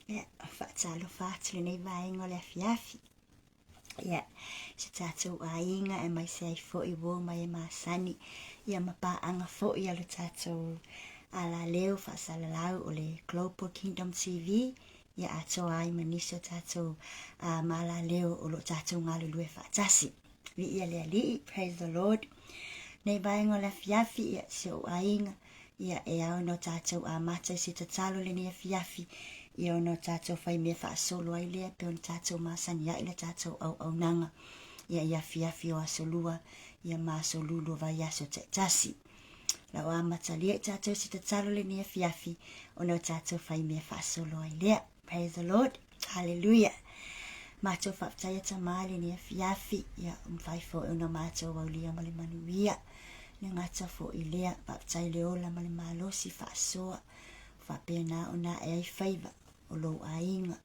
Ia, faatalofa atu lenei vaega o le afiafi. Ia, si o tatou aiga aemaise ai foi uo ma e masani, ia ma paaga foi a lo tatou alaleo faasalalau o le Global Kingdom TV, ia atoa ai ma nisi o tatou malaleo o lo o tatou galulue faatasi. Viia le Alii, praise the Lord. Nei vaega o le afiafi, ia, si ou aiga, ia, e ao ona o tatou amata i se tatalo i lenei afiafi, ia ona o tatou fai mea faasolo ai lea, pei ona tatou masani ai le tatou auaunaga, ia, i afiafi o aso lua, ia, ma aso lulu o vaiaso taitasi. La o amatalia i tatou i se tatalo i lenei afiafi, ona o tatou fai mea faasolo ai lea. Praise the Lord. Hallelujah. Matou faafetai e Tama i lenei afiafi, ia mafai foi ona matou aulia ma le manuia. Le gata foi lea, faafetai le ola ma le malosi faasoa, faapena ona ae ai faiva o lou aiga,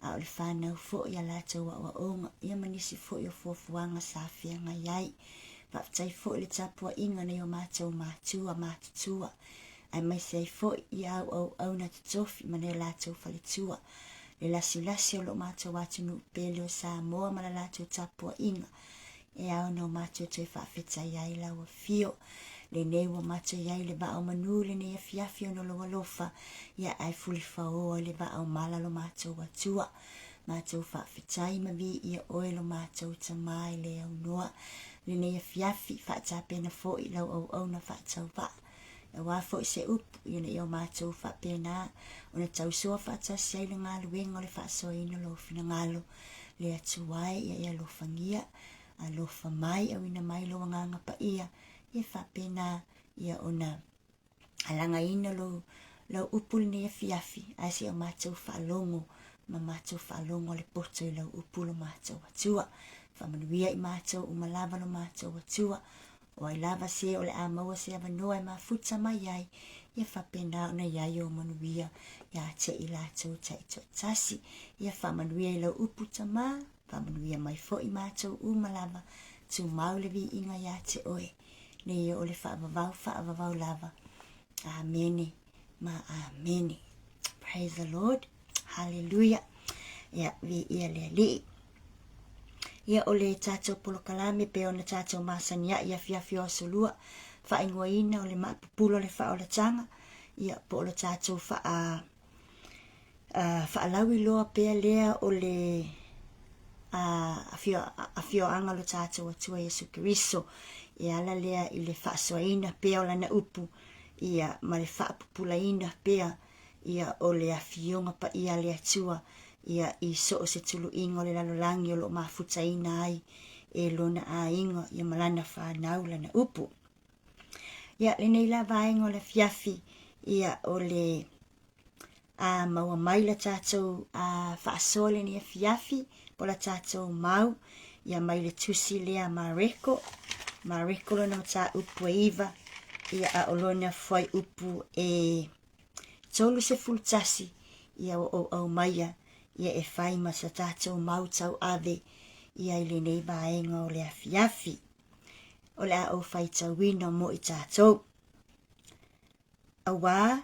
a o le fanau foi a latou aoaoga, ia ma nisi foi o fuafuaga sa feagai ai. Faafetai foi le tapuaiga nai o matou matua matutua, aemaise ai foi ia au auauna totofi ma nai o latou faletua, le lasilasi o lo matou atunuu pele o Samoa ma la latou tapuaiga, e ao ona o matou toe faafetai ai lau afio. Lenei ua matou i ai le vaa o manu lenei afiafi ona o lou alofa, ia ae fulifaoa i le vaa o mala lo matou Atua. Matou faafetai ma viia oe lo matou Tama e le aunoa. Lenei afiafi, faatapena foi lau auauna faatauvaa. Aua foi se upu, ina ia o matou faapena ona tausoa faatasi ai le galuega o le faasoaina o lou finagalo. Le Atua e, ia e alofagia, alofa mai, auina mai lou agaga paia, ia faapena ia ona alagaina lou, lau upu lenei afiafi, ae se o matou faalogo ma matou faalogo le poto i lau upu lo matou Atua. Faamanuia i matou uma lava lo matou Atua. O ai lava se o le a maua se avanoa e mafuta mai ai, ia faapena ona i ai ou manuia iā te i latou taitoatasi. Ia faamanuia i lau upu Tama, faamanuia mai foi matou uma lava, tumau le viiga iā te oe, nei o le faavavau faavavau lava. Amene ma amene. Praise the Lord. Hallelujah. Ia, viia le Alii. Ia, o le tatou polokalame pei ona tatou masani ai i afiafi o aso lua, faaigoaina o le maapupulo o le faaolataga, ia, po o le tatou faa, uh, faalauiloa pea lea o le uh, afio, afioaga o lo tatou Atua Iesu Keriso, e ala lea i le faasoaina pea o lana upu, ia, ma le faapupulaina pea ia o le Afioga Paia a le Atua, ia i so o se tuluiga o le lalolagi o lo o mafutaina ai e lona aiga, ia ma lana fanau lana upu. Ia, lenei la vaega o le afiafi, ia o le a maua mai la tatou a faasoa lenei afiafi, po la tatou mau, ia mai le tusi lea Mareko, Mareko lona mataupu e iva, ia a o lona fuaiupu e 31, ia ua ou aumaia ia e fai ma sa tatou mau tauave ia i lenei vaega o le afiafi. O le a ou faitauina mo i tatou. Auā,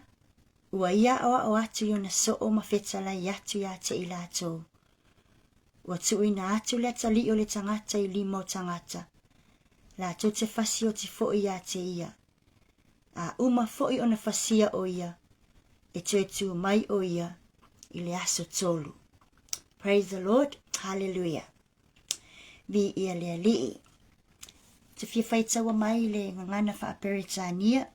ua ia aoao atu i ona soo ma fetalai atu iā te i latou. Ua tuuina atu le atalii o le tagata i lima o tagata, latou te fasioti foi iā te ia. A uma foi ona fasia o ia, e toe tū mai o ia i le aso tolu. Praise the Lord. Hallelujah. Viia le Alii. Te fia faitaua mai le gagana faa-Peretania,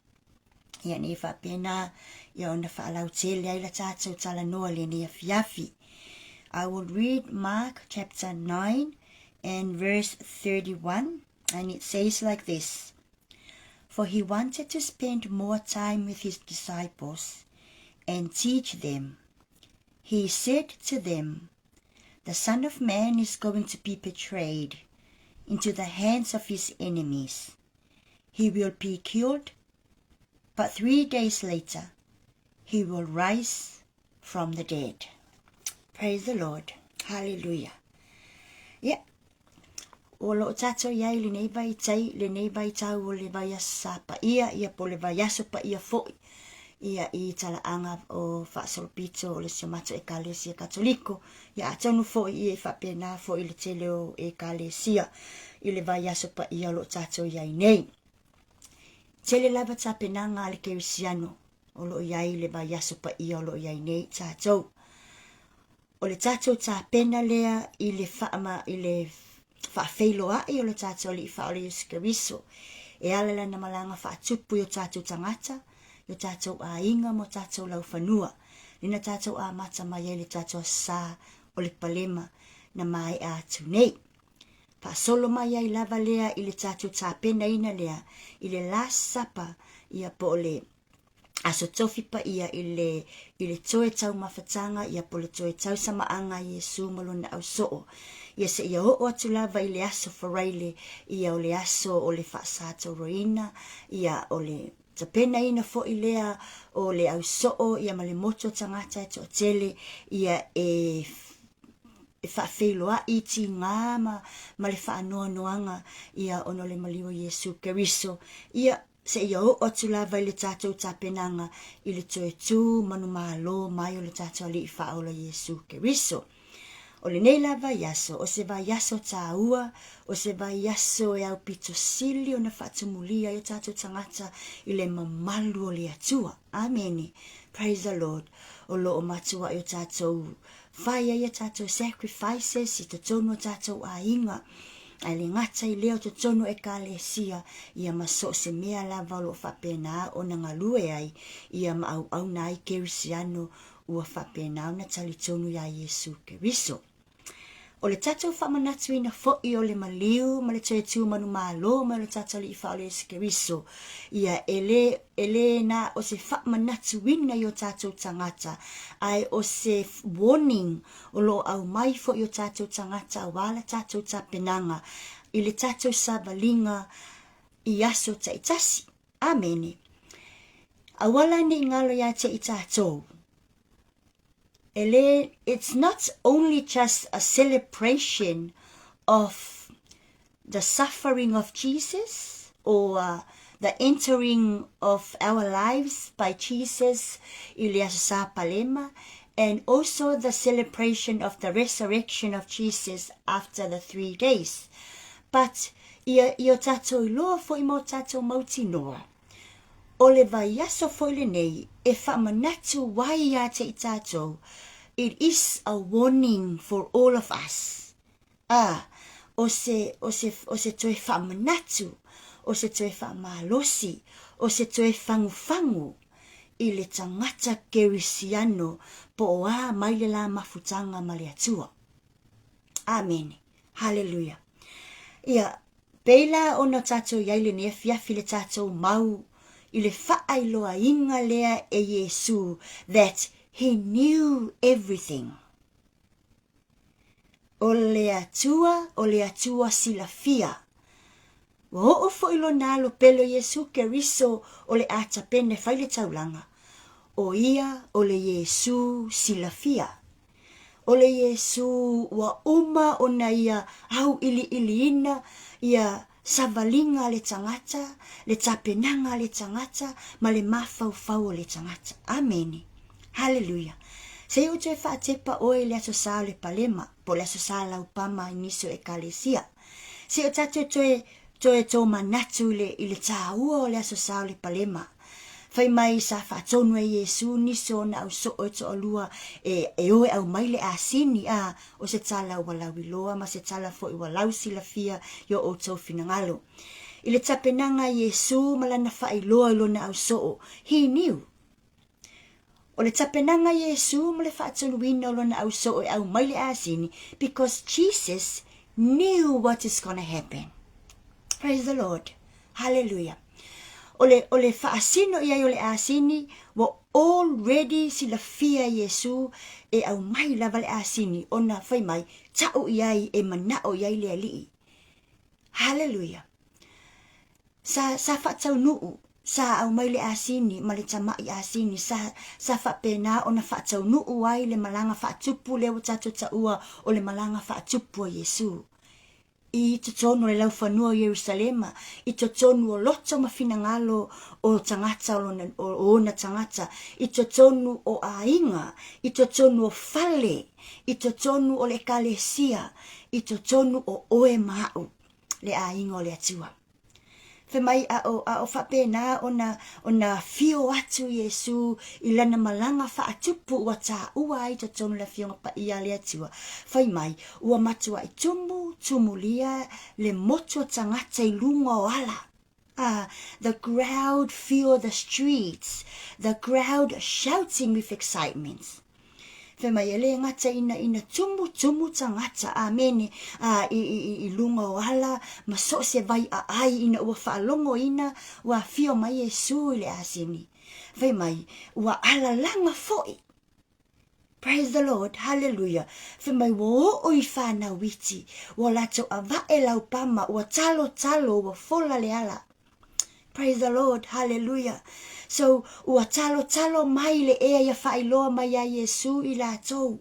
ia nei faapena ia ona faalautele ai la tatou talanoa lenei afiafi. I will read Mark chapter 9 and verse 31, and it says like this. For he wanted to spend more time with his disciples and teach them. He said to them, The Son of Man is going to be betrayed into the hands of his enemies. He will be killed, but 3 days later he will rise from the dead. Praise the Lord. Hallelujah. Yeah. O lo o tatou i ai lenei vaitai, lenei vaitau o le vaiaso sa paia, ia po o le vaiaso paia foi. ia i talaaga o faasolopito o le si o matou Ekalesia Katoliko. Ia atonu foi ia e faapena foi i le tele o Ekalesia i le vaiaso paia o lo o tatou i ai nei. Tele lava tapenaga a le Kerisiano o lo o i ai i le vaiaso paia o lo o i ai nei tatou. O le tatou tapena lea i le faama, i le faafeiloai o le tatou Alii Faaola Iesu Keriso e ala i lana malaga faatupu i o tatou tagata, i o tatou aiga ma o tatou laufanua, lea na tatou amata mai ai le tatou Aso Sa o le Palema na maea atu nei. Faasolo mai ai lava lea i le tatou tapenaina lea i le Last Supper, ia po o le Aso Tofi Paia i le, i le toe taumafataga, ia po o le toe tausamaaga a Iesu ma lona ausoo, ia seia oo atu lava i le aso Faraile, ia o le aso o le faasatoroina, ia o le tapenaina foi lea o le ausoo, ia ma le motu o tagata e toatele, ia e e faafeiloai i tiga ma, ma le faanoanoaga, ia ona o le maliu o Iesu Keriso, ia seia oo atu lava i le tatou tapenaga i le toe tū manumalo mai o le tatou Alii Faaola Iesu Keriso. O lenei la vaiaso, o se vaiaso tāua, o se vaiaso e aupito sili ona faatumulia ai o tatou tagata i le mamalu o le Atua. Amene. Praise the Lord. O lo o matuai o tatou Fai ai a tatou sacrifices i totonu o tatou aiga, ae le gata i lea o totonu o Ekalesia, ia ma so o se mea lava o lo o faapena ona galue ai, ia ma auauna ai Kerisiano ua faapena ona talitonu iā Iesu Keriso. O le tatou faamanatuina foi o le maliu ma le toe tu manumalo mai o le tatou Alii Faaola Iesu Keriso, ia e le, e le na o se faamanatuina i o tatou tagata, ae o se warning o lo o aumai foi i o tatou tagata aua la tatou tapenaga i le tatou savaliga i aso taitasi. Amene. Aua la ne i galo ia te i tatou, E le, it's not only just a celebration of the suffering of Jesus or the entering of our lives by Jesus i le Aso Sa Palema and also the celebration of the resurrection of Jesus after the 3 days. But ia, i o tatou iloa foi ma o tatou mautinoa, O le vaiaso foi lenei e faamanatu ai ia te i tatou, it is a warning for all of us. A, o se, o se, o se toe faamanatu, o se toe faamalosi, o se toe fagufagu i le tagata kerisiano po o a mai le la mafutaga ma le Atua. Amene. Haleluia. Ia, Pei la ona tatou i ai lenei afiafi le tatou mau i le faailoaina lea e Iesu that He knew everything. O le Atua, o le Atua silafia. Ua oo foi Lona Alo pele o Iesu Keriso o le a tapena e fai le taulaga. O Ia o le Iesu silafia. O le Iesū ua uma ona ia auiliiliina ia savaliga a le tagata, le tapenaga a le tagata, ma le mafaufau o le tagata. Amene. Haleluia. Se i ou toe faatepa oe i le Aso Sa o le Palema, po o le Aso Sa Laupama i nisi o Ekalesia. Se i o tatou toe Toe tōmanatu i le, i le tāua o le Aso Sa o le Palema. Fai mai sa faatonu e Iesū nisi o ona au soo e toalua e, e o e aumai le asini, a o se tala ua lauiloa ma se tala foi ua lausilafia i o outou finagalo. I le tapenaga a Iesū ma lana faailoa i lona au soo, he knew. O le tapenaga a Iesū ma le faatonuina o lona ausoo e aumai le asini because Jesus knew what is gonna happen. Praise the Lord. Hallelujah. O le, o le faasino i ai o le asini, ua already silafia e Iesū e aumai lava le asini ona fai mai, ta'u i ai e mana'o i ai le Alii. Hallelujah. Sa, sa faataunuu, sa aumai le asini ma le tama'i asini, sa, sa faapena ona faataunuu ai le malaga faatupu lea ua tatou taua o le malaga faatupu a Iesu. i totonu o le laufanua o Ierusalema, i totonu o loto ma finagalo o tagata o lona, o ona tagata, i totonu o aiga, i totonu o fale, i totonu o le ekalesia, i totonu o oe ma aʻu, le aiga o le Atua. Fai mai, a o, a o faapena ona, ona afio atu Iesū i lana malaga faatupu ua tāua ai i totonu le Afioga Paia a le Atua. Fai mai, ua matuai tumu, tumulia le motu o tagata i luga o ala. Ah, the crowd fill the streets, the crowd shouting with excitement. Fai mai, e le gata ina ina tumu, tumu tagata, amene, a, i, i, i, i luga o ala ma so o se vai aai ina ua faalogoina ua afio mai Iesu i le asini. Fai mai, ua alalaga foi. Praise the Lord, hallelujah. Fai mai, ua oo i whanau iti, ua latou avae laupama, ua talotalo, ua fola le ala. Praise the Lord, hallelujah. So, ua talotalo mai le ea ia faailoa mai iā Iesū i latou.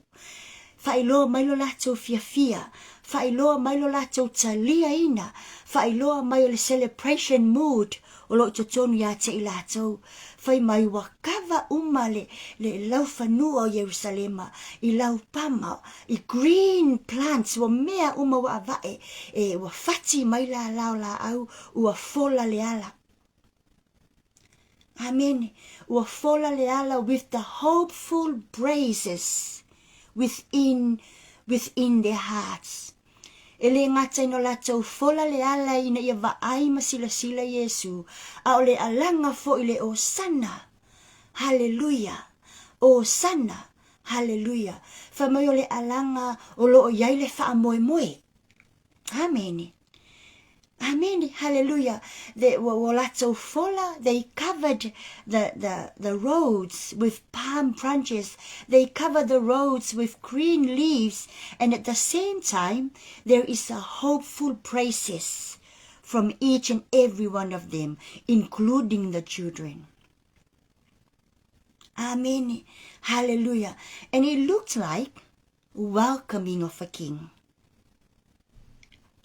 Faailoa mai lo latou fiafia, faailoa mai lo latou taliaina, faailoa mai o le celebration mood o lo o i totonu ia te i latou. Fai mai ua kava uma le, le laufanua o Ierusalema i laupama, i green plants, ua mea uma ua avae, e, ua fati mai lālā o lāʻau, Ua fola le ala. Amene. Ua fola le ala with the hopeful praises within, within their hearts. E le gata ina o latou fola le ala ina ia vaai ma silasila Iesū, a o le alaga foi le Osana. Haleluia. Osana. Haleluia. Fai mai o le alaga o lo o i ai le faamoemoe. Amene. Amene. Hallelujah. The, ua, ua latou fola, they covered the, the, the roads with palm branches. They covered the roads with green leaves. And at the same time, there is a hopeful praises from each and every one of them, including the children. Amen. Hallelujah. And it looked like welcoming of a king.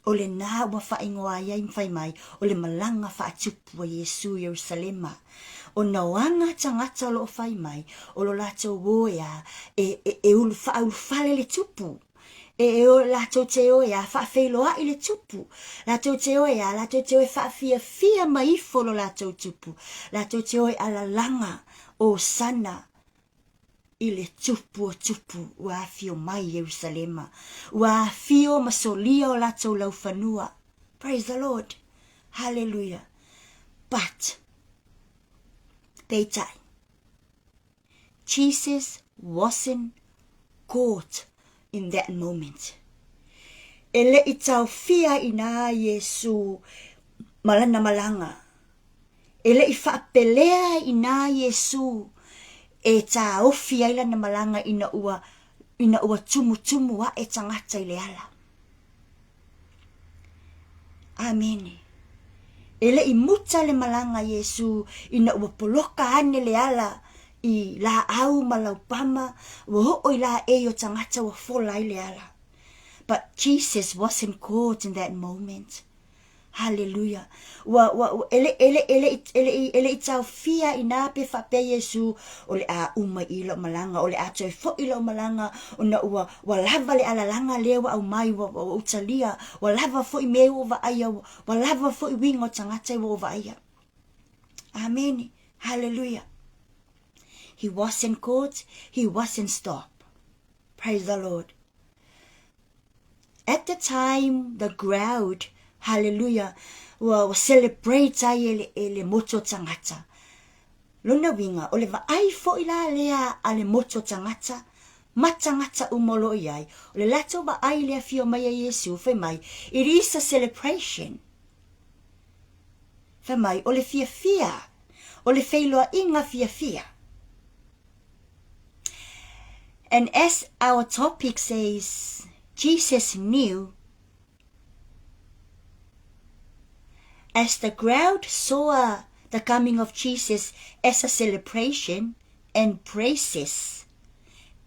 O lenā ua faaigoa ai ai ma fai mai, o le malaga faatupu a Iesū i Ierusalema. Ona o ana tagata o lo o fai mai, o lo latou o ea e, e, e ulu, faaulufale le tupu. E, e o latou te o ea faafeiloai le tupu. Latou te o ea, latou te o e faafiafia mai ifo lo latou tupu. Latou te o e alalaga, Osana, i le tupu o tupu ua afio mai i Ierusalema, ua afio ma solia o latou laufanua. Praise the Lord. Hallelujah. But, peitai, Jesus wasn't caught in that moment. E le i taofia inā Iesū ma lana malaga E le i faapelea inā Iesū e tāofi ai lana malaga ina ua, ina ua tumutumu aʻe tagata i le ala. Amene. E le i muta le malaga a Iesū ina ua poloka ane le ala i lāʻau ma laupama, ua oo i lāʻei o tagata ua fola ai le ala. But Jesus wasn't caught in that moment. Haleluia. Ua, ua, ua, e le, e le, e le, e le, e le i taofia inā pe faapea Iesū, o le a uma i lau malaga, o le a toe foʻi lau malaga, ona ua, ua lava le alalaga lea ua aumai, ua, ua ou talia, ua lava foi mea ua ou vaaia, ua, ua lava foi uiga o tagata ua ou vaaia. Amene. Haleluia. He wasn't caught, he wasn't stopped. Praise the Lord. At the time, the crowd, hallelujah, ua, ua celebrate ai e le, e le motu o tagata. Lona uiga, o le vaai foi la lea a le motu o tagata, ma tagata uma o lo o i ai, o le latou vaai i le afio mai a Iesu, fai mai, it is a celebration. Fai mai, o le fiafia, o le feiloaiga fiafia. And as our topic says, Jesus knew as the crowd saw the coming of Jesus as a celebration and praises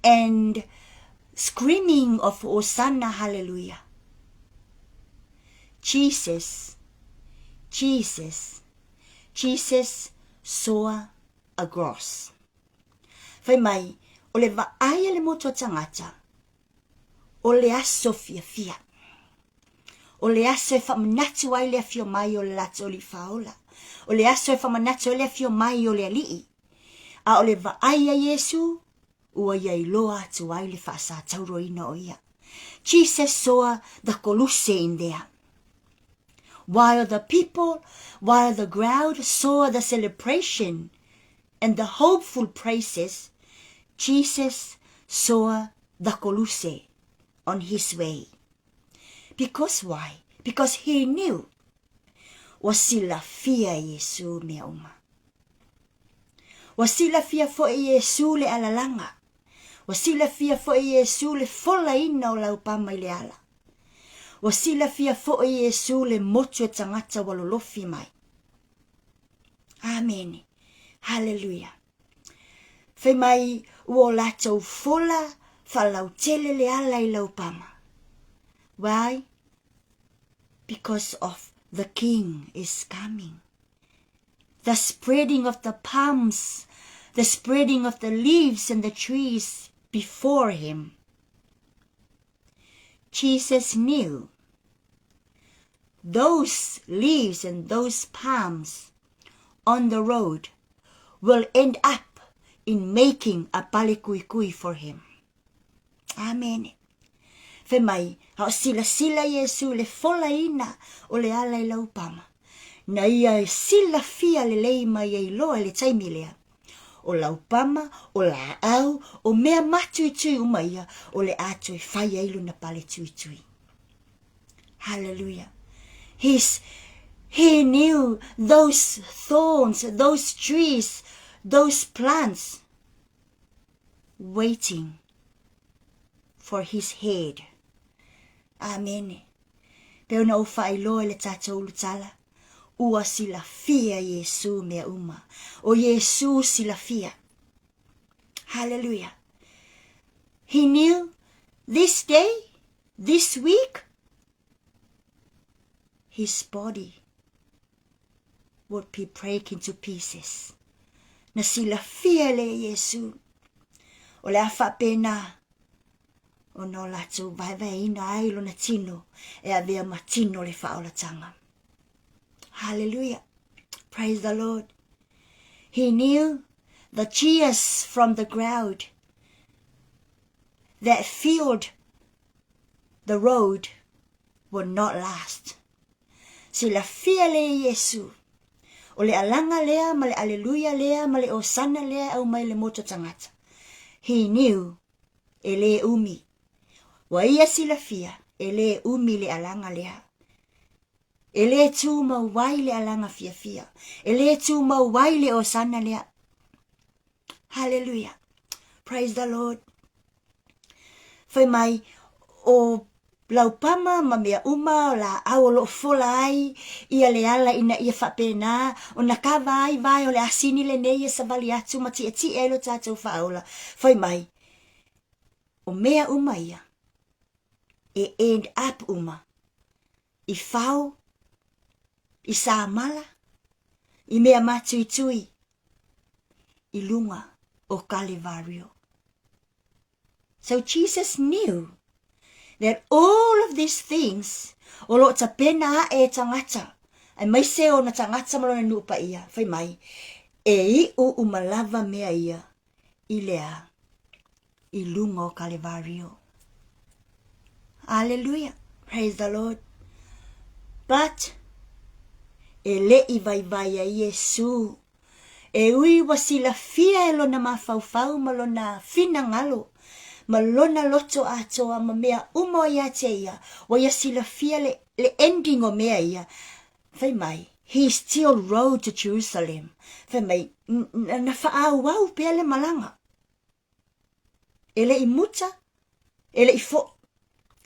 and screaming of Hosanna, Hallelujah. Jesus, Jesus, Jesus saw a gross. Fai mai, o le vaai a le motu o tagata, o le aso fiafia. O le aso e faamanatu ai le afio mai o le latou Alii Faaola. O le aso e faamanatu ai le afio mai o le Alii. A o le vaai a Iesu, ua ia iloa atu ai le faasatauroina o ia. Jesus saw the koluse in there. While the people, while the crowd saw the celebration and the hopeful praises, Jesus saw the koluse on his way. Because why? Because he knew ua silafia e Iesu mea uma. Ua silafia foi e Iesu le alalaga. Ua silafia foi e Iesu le folaina o laupama i le ala. Ua silafia foi e Iesu le motu e tagata ua lolofi mai. Amene. Haleluia. Fai mai ua o latou fola faalautele le ala i laupama. Why? Because of the king is coming. The spreading of the palms, the spreading of the leaves and the trees before him. Jesus knew those leaves and those palms on the road will end up in making a palekuikui for him. Amene. Fai mai, a o silasila Iesu i le folaina o le ala i laupama. Na ia e silafia lelei mai ai loa i le taimi lea. O laupama, o laau, o mea matuitui uma ia, o le a toe fai ai lona pale tuitui. Hallelujah. He's, he knew those thorns, those trees, those plants waiting for his head. Amene. Pei ona ou faailoa i le tatou ulutala, ua silafia Iesū mea uma. O Iesū silafia. Hallelujah. He knew this day, this week, his body would be break into pieces. Na silafia lea e Iesū. O le a faapena ona o latou vaevaeina ai lona tino e avea ma tino le faaolatanga. Hallelujah. Praise the Lord. He knew the cheers from the crowd that filled the road would not last. Silafia lea e Iesu. O le alaga lea ma le aleluia lea ma le osana lea e aumai le moto tagata. He knew e lē umi. Ua ia silafia e lē umi le alaga lea. E lē tumau ai le alaga fiafia. E lē tumau ai le osana lea. Hallelujah. Praise the Lord. Fai mai, o laupama ma mea uma o laau o loo fola ai ia le ala ina ia faapena ona kava ai vae o le asini lenei e savali atu ma tietie ai lo tatou faaola. Fai mai, o mea uma ia e end up uma i fao, i samala, i mea matuitui i luga o Kalevario. So Jesus knew that all of these things o loo tapena ae e tagata, aemaise ona tagata ma lona nuu paia, fai mai, e iu uma lava mea ia i le a? I luga o Kalevario. Aleluia! Praise the Lord. But, e leʻi vaivai ai Iesū. E ui ua silafia e lona mafaufau ma lona finagalo, ma lona loto atoa ma mea uma o ia te ia, ua ia silafia le, le ending o mea ia, Fai mai, He still rode to Jerusalem. Fai mai, na faaauau pea le malaga. E le i muta, e le i foʻi.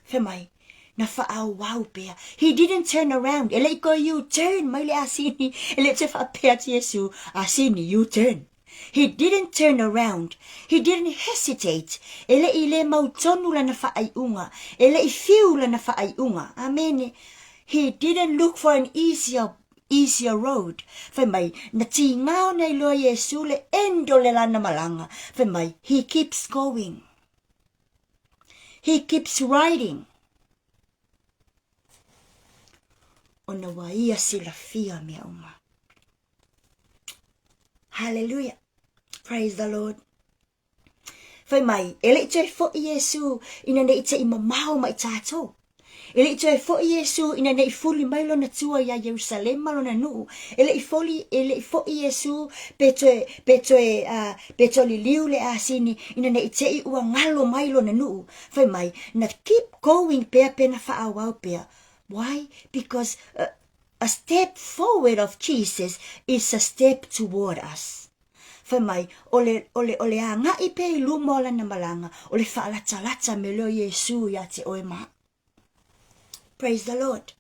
Fai mai, na faaauau pea. He didn't turn around. E le i toe U-turn mai le asini. E le i toe faapea atu Iesu, asini, U-turn. He didn't turn around. He didn't hesitate. E le i le mautonu lana faaiuga. E le i fiu lana faaiuga. Amene. He didn't look for an easier easier road. Fai mai, na tīgā ona iloa Iesū le end o le lana malaga. Fai mai, he keeps going. He keeps riding. Ona ua ia silafia mea uma. Hallelujah. Praise the Lord. Fai mai, e leʻi toe foʻi Iesū ina ne i te i mamao mai tātou. E leʻi toe foʻi Iesū ina ne i fuli mai lona tua iā Ierusalema lona nuʻu. E leʻi foli, e leʻi foʻi Iesū pe toe, pe toe, uh, pe toe liliu le asini ina ne i te i ua ngalo mai lona nuʻu. Fai mai, na keep going pea pe na faaauau pea. Why? Because uh, a step forward of Jesus is a step toward us. Fai mai, o le, o le, o le agaʻi pea i luma o lana malaga, o le faalatalata me lea o Iesū iā te oe ma. Praise the Lord.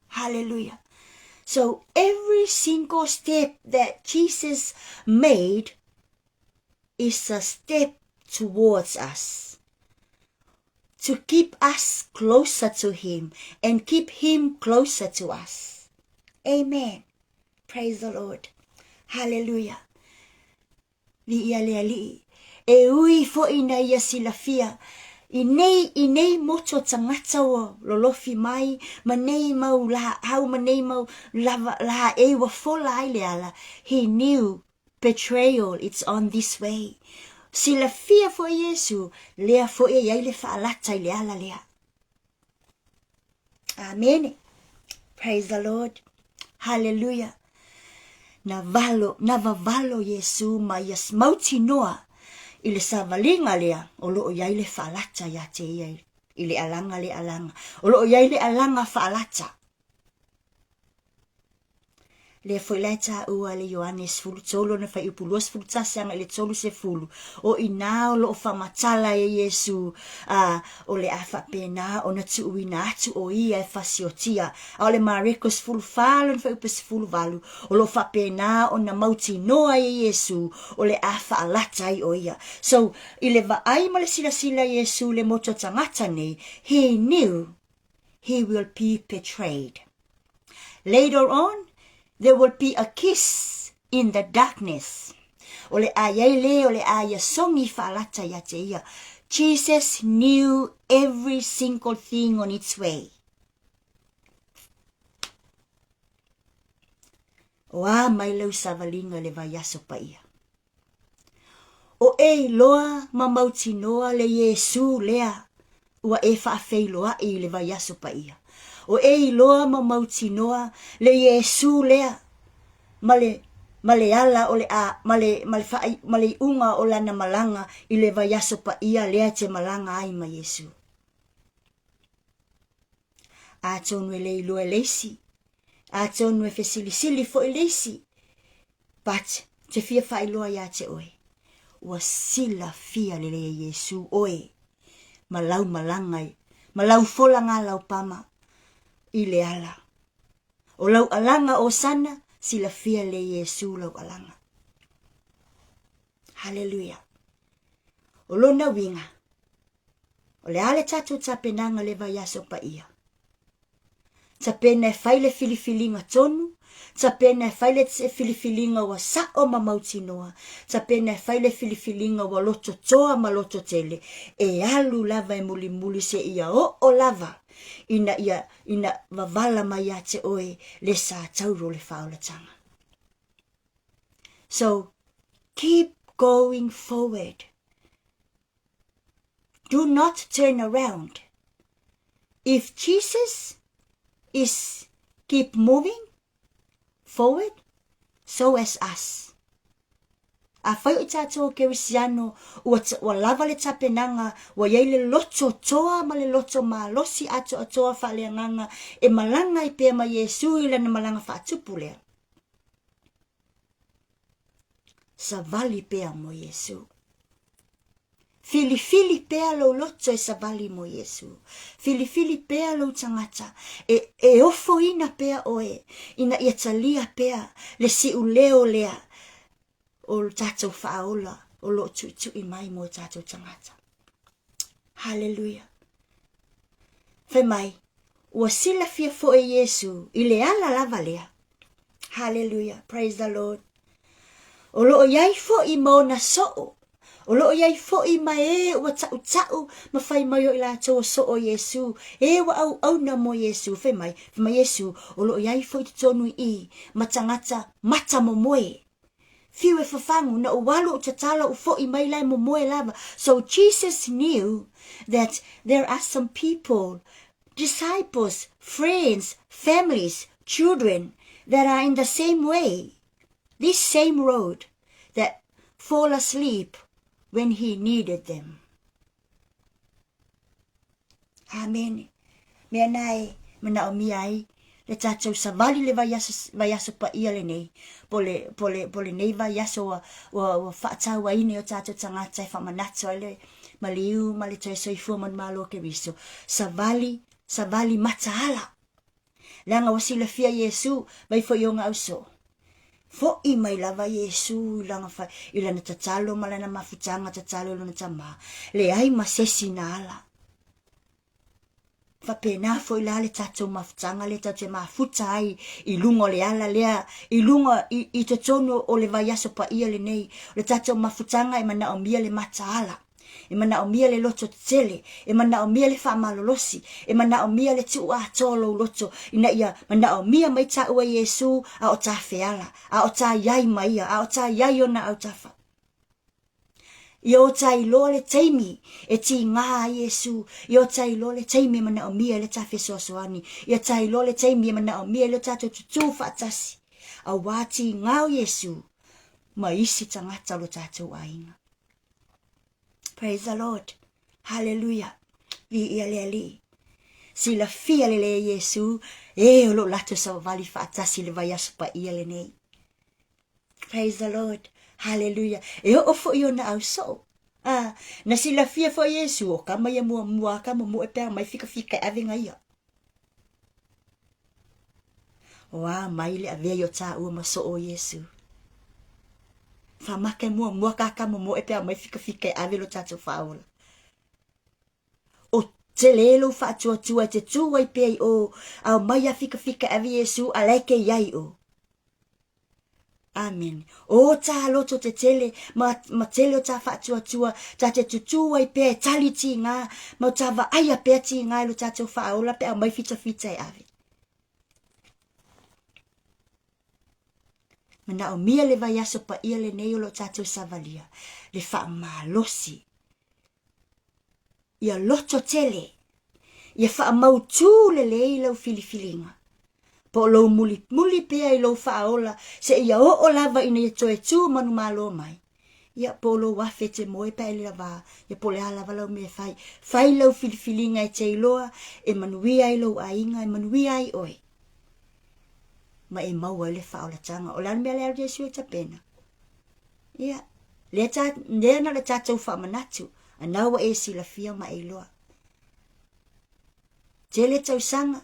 Hallelujah. So every single step that Jesus made is a step towards us to keep us closer to him and keep him closer to us. Amen. Praise the Lord. Hallelujah. Viia le Alii. E ui foʻi na ia silafia i nei, i nei moto tagata ua lolofi mai ma nei mau laau ma nei mau lava, laei ua fola ai le ala. He knew betrayal it's on this way. Silafia foʻi Iesu, lea foʻi e iai le faalata i le ala lea. Amene. Praise the Lord. Hallelujah. Na valo, na vavalo Iesu ma ia mautinoa i le savaliga lea o loo iai le faalata ia te ia i le alaga le alaga. O loo iai le alaga faalata. Lea foi la e taua le Ioane 13 lona fuaiupu 21 agai le 30, o i inā o lo o faamatala e Iesū, a o le a faapena ona tuuina atu o ia e fasiotia. A o le Mareko 14 lona fuaiupu 18, o lo o faapena ona mautinoa e Iesū o le a faalata ai o ia. So, i le vaai ma le silasila Iesū le moto tagata nei, he knew he will be betrayed. Later on, there will be a kiss in the darkness. O le a iai le o le a ia songi faalata ia te ia. Jesus knew every single thing on its way. O a mai lau savaliga le vaiaso paia. O e iloa ma mautinoa le Iesū lea ua e faafeiloaʻi i le vaiaso paia. O e iloa ma mautinoa le Iesū lea ma le ma le ala o le a ma le ma le faa ma le iuga o lana malaga i le vaiaso paia lea e te malaga ai ma Iesū. Atonu e le iloa e le isi, atonu e fesilisili foʻi le isi, but te fia faailoa iā te oe, ua silafia lelei e Iesū oe ma lau malaga ma lau folaga laupama i le ala. O lau alaga Osana, silafia lelei e Iesū lau alaga. Haleluia. O lona uiga, O le a le tatou tapenaga le vaiaso paia? Tapena e fai le filifiliga tonu, tapena e fai le filifiliga ua sa'o ma mautinoa, tapena e fai le filifiliga ua loto toa ma loto tele, e alu lava e mulimuli seia oo lava ina ia ina vavala mai ia te oe le sa tauro o le faaolataga. So, keep going forward. Do not turn around. If Jesus is keep moving forward, so as us. Afai o i tātou o Kerisiano, ua, ua lava le tapenaga, ua iai le loto toa ma le loto malosi atoatoa faaleagaga e malaga ai pea ma Iesu i lana malaga faatupu lea. Savali pea mo Iesu. Filifili pea lou loto e savali mo Iesu. Filifili pea lou tagata e, e ofoina pea oe ina ia talia pea le siuleo lea o lo tatou faaola o loo tuitui mai mo tatou tagata. Haleluia. Fai mai, Ua silafia foi e Iesū i le ala lava lea. Haleluia, praise the Lord. O lo o i ai foi ma ona soo, o lo o i ai foi ma e ua taʻutaʻu ma fai mai o i latou o soo o Iesū, e ua auauna mo Iesū, fai mai, fai mai Iesū, o lo o i ai foi i totonu i i, ma tagata mata momoe. Fiu e fafagu, na ou alu ou tatalo ou foʻi mai la e momoe lava. So Jesus knew that there are some people, disciples, friends, families, children that are in the same way, this same road, that fall asleep when he needed them. Āmene. Mea na e manaʻomia ai le tātou savali le vaiaso, vaiaso paia lenei, po le, po le, po lenei vaiaso ua, ua, ua faatauaina i o tātou tagata e faamanatu ai le maliu ma le toe soifua manumalo o Keriso. Savali, savali mataala. Leaga ua silafia Iesū, mai foi ona ausoo. Foʻi mai lava Iesū i lana, fa, i lana tatalo ma lana mafutaga tatalo i lona Tamā, leai ma sesi na ala. Faapena foi la le tatou mafutaga lea tatou te mafuta ai i luga o le ala lea, i luga i, i totonu o le vaiaso paia lenei. O le tatou mafutaga e manaomia le mataala. E manaomia le loto tetele, e manaomia le faamalolosi, e manaomia le tuu atoa o lou loto, ina ia manaomia mai tāua e Iesū a o tā feala, a o tā i ai ma ia, a o tā i ai ona autafa. Ia o tā iloa le taimi e tīgā ai Iesū, ia o tā iloa le taimi e manaomia ai le tā fesoasoani, ia tā iloa le taimi e manaomia ai le tātou tutū faatasi, auā tīgā o Iesū ma isi tagata o lo tātou aiga. Praise the Lord. Hallelujah. Viia le Alii. Silafia lelei e Iesū, e o lo o latou savavali faatasi i le vaiaso paia lenei. Praise the Lord. Hallelujah. E oo foi ona ausoo. Ah, na silafia foi e Iesū, o kama ia muamua a ka momoe pe a mai fikafika e ave ia. O a mai le avea i o tāua ma soo o Iesū. Whamaka e muamua ka ka momoe pe a mai fikafika e ave lo tātou whaola. O tele e lou faatuatua e te tū ai pea i o, a o mai a fikafika e ave Iesū a lae ke iai o. Amen. O tā loto te tele, ma, ma tele o tā faatuatua, tā te tutū ai pea e tali tīngā, ma o tā vaaia pea tīngā i lo tātou whaaola pe a mai whitawhita e ave. Manaomia le vaiaso paia lenei o lo tātou savalia, le whaamalosi, Ia loto tele, ia faamautū lelei lau filifiliga, po o lou mulimuli pea i lou faaola seia oo lava ina ia toe tū manumalo mai. Ia, po o lou afe e te moe pe a e le lavā, ia po o le a lava lau mea e fai, fai lau filifiliga e te iloa e manuia ai lou aiga, e manuia ai oe, ma e maua ai le faaolataga. O le a le mea lea a Iesu e tapena? Ia, lea, ta, lea na o le tatou faamanatu, a na ua e silafia ma e iloa. Tele tausaga,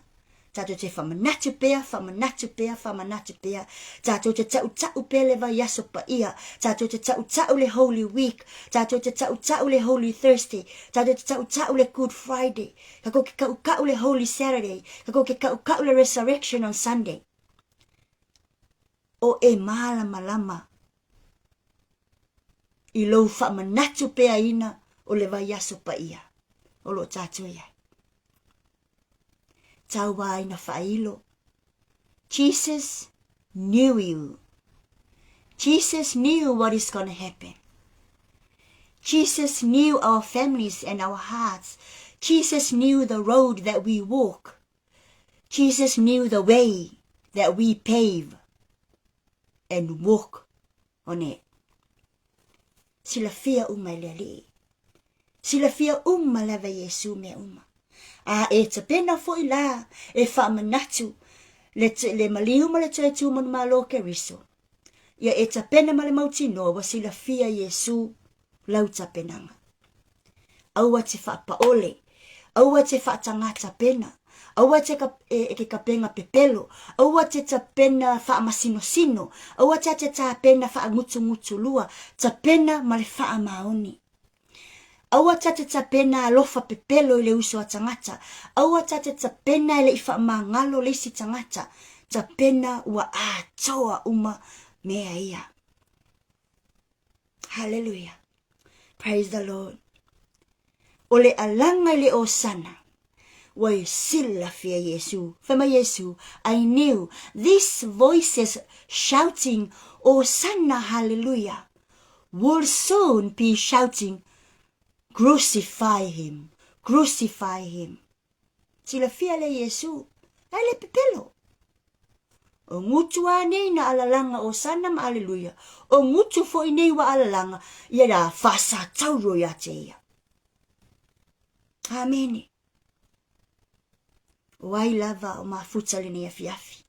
tatou te faamanatu pea, faamanatu pea, faamanatu pea, tatou te taʻutaʻu pea le vaiaso paia, tatou te taʻutaʻu le Holy Week, tatou te taʻutaʻu le Holy Thursday, tatou te taʻutaʻu le Good Friday, tatou te kaʻukaʻu le Holy Saturday, tatou te kaʻukaʻu le Resurrection on Sunday. O e mālamalama i lou faamanatu peaina o le vaiaso paia o lo o tātou i ai. Tauāina faailo. Jesus knew you. Jesus knew what is going to happen. Jesus knew our families and our hearts. Jesus knew the road that we walk. Jesus knew the way that we pave and walk on it. Silafia uma e le Alii. Silafia uma lava e Iesu mea uma. A e tapena foi la e faamanatu le, le maliu ma le toe tū manumalo o Keriso. Ia e tapena ma le mautinoa ua silafia Iesu lau tapenaga. Aua te faapaole, aua te faatagā tapena, aua te ka, e, e ke kapenga pepelo, aua te tapena faamasinosino, aua te te tapena faangutungutulua, tapena ma le faamaoni. Aua ta te tapena alofa pepelo i le uso a tagata. Aua ta te tapena e le i faamagalo le isi tagata. Tapena ua atoa uma mea ia. Hallelujah. Praise the Lord. O le alaga i le Osana, ua e silafia Iesu. Fai mai Iesu, I knew these voices shouting Osana, hallelujah, will soon be shouting Crucify him, crucify him. Silafia le Iesu, ae le pepelo. O gutu a nei na alalaga Osana ma Aleluia, o gutu foi nei ua alalaga ia la faasatauro ia te ia. Amene. O ai lava o mafuta lenei afiafi.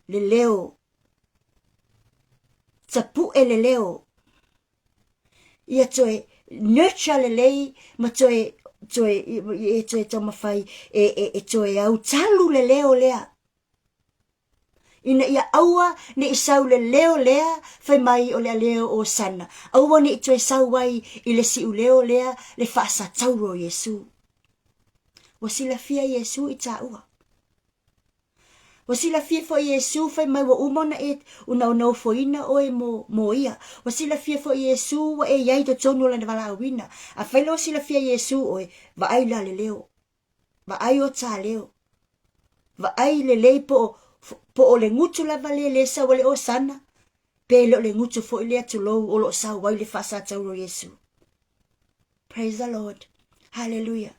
Le leo, tapu'e le leo, ia toe nurture lelei ma toe toe e toe taumafai e, e, e toe autalu le leo lea ina ia aua ne i sau le leo lea fai mai o le aleo o sana aua ne i toe sau ai i le siuleo lea le faasatauro o Iesu. Ua silafia Iesu i tāua. Ua silafia foi Iesu fai mai ua uma ona e ona ona ofoina oe mo, mo ia. Ua silafia foi Iesu ua e iai totonu o lana valaauina. Afai la ua silafia Iesu oe, vaai la le leo. Vaai o tā leo. Vaai lelei po o, po o le gutu lava lea le sau a le Osana, pe le o le gutu foi lea tulou o lo o sau ai le faasatauro o Iesu. Praise the Lord. Hallelujah.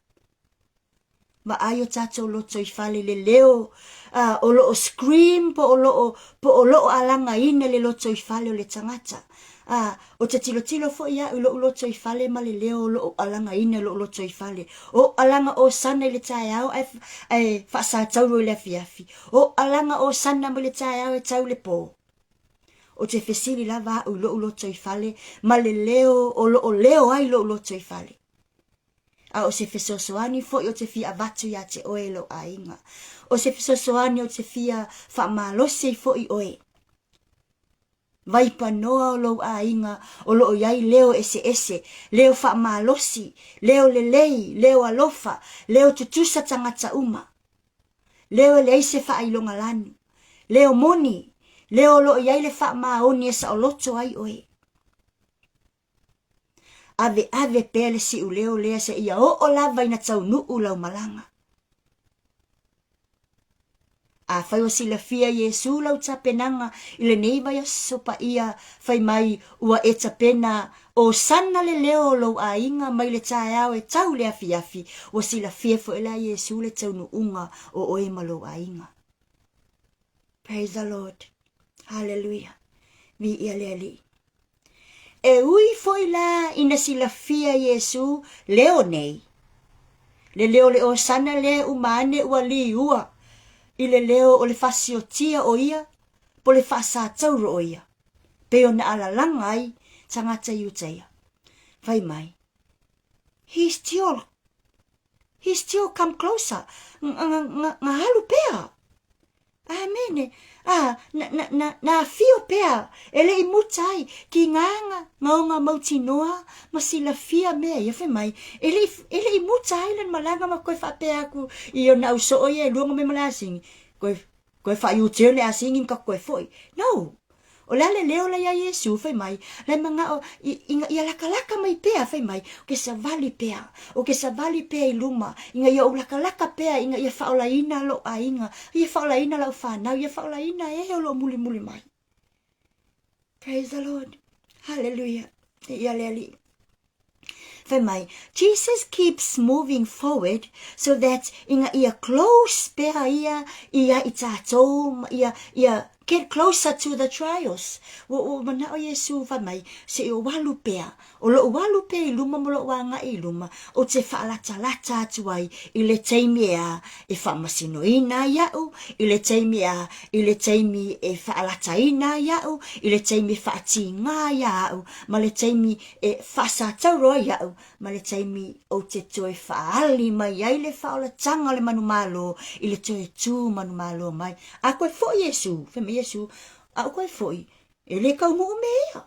Vaai o tatou lotoifale le leo uh, o loo scream po o loo, po o loo alagaina le lotoifale o le tagata. Uh, o te tilotilo foi au i lou lotoifale ma le leo o loo alagaina lou lotoifale. O alaga osana i le taeao ae, ae faasatauro i le afiafi. O alaga osana mai le taeao e tau le pō. O te fesili lava au i lou lotoifale ma le leo o loo leo ai lou lotoifale. A o se fesoasoani foi o te fia avatu iā te oe e lou aiga. O se fesoasoani o te fia faamalosi ai foi oe. Vaipanoa o lou aiga o lo o i ai leo eseese, leo faamalosi, leo lelei, leo alofa, leo tutusa tagata uma. Leo e leai se faailoga lanu. Leo moni, leo o lo o i ai le faamaoni e saoloto ai oe. Aveave pea le siuleo lea seia oo lava ina taunuu lau malaga. Afai ua silafia Iesu lau tapenaga i lenei vaiaso paia, fai mai ua e tapena o sana le leo o lou aiga mai le taeao e tau i le afiafi, ua silafia foi la Iesu le taunuuga o oe ma lou aiga. Praise the Lord. Hallelujah. Viia le Alii. E ui foi la ina silafia Iesu leo nei, le leo le Osana lea uma ane ua liua i le leo o le fasiotia o ia po le faasatauro o ia, pei ona alalaga ai tagata Iutaia. Fai mai, He still, he still come closer, nga alu pea. Amene. A, na, na, na, na afio pea, e le i muta ai, ki ngā ngaonga mautinoa ma silafia mea ia, fai mai, e le i, e le i muta ai lana malaga ma koe faapea aku i ona au soo ia e lua nga me ma le asingi, koe, koe wha-U-turn le asingi ma ka koe foi. No! O le a le leo la iā Iesu, fai mai, la e manao i, ina ia lakalaka mai pea, fai mai, o ke savali pea, o ke savali pea i luma, ina ia ou lakalaka pea, ina ia faaolaina lou aiga, ia faaolaina lau fanau, ia faaolaina e o loo mulimuli mai. Praise the Lord. Hallelujah. Ia le Alii. Fai mai, Jesus keeps moving forward so that ina ia close pea ia ia i tātou, ma ia, ia get closer to the trials. Ua, ua manao Iesu fai mai, se i o alu pea, o lou alu pea i luma ma lou agai i luma, ou te faalatalata atu ai i le taimi e a e faamasinoina ai au, i le taimi a, i le taimi e faalataina ai au, i le taimi e faatīgā ai a au, ma le taimi e faasatauro ai au, ma le taimi ou te toe faaali mai ai le faaolataga o le manumalo i le toe tū manumalo mai. A koe foi Iesu, fai mai Iesu, a o koe foi, e le kaunuu me ia.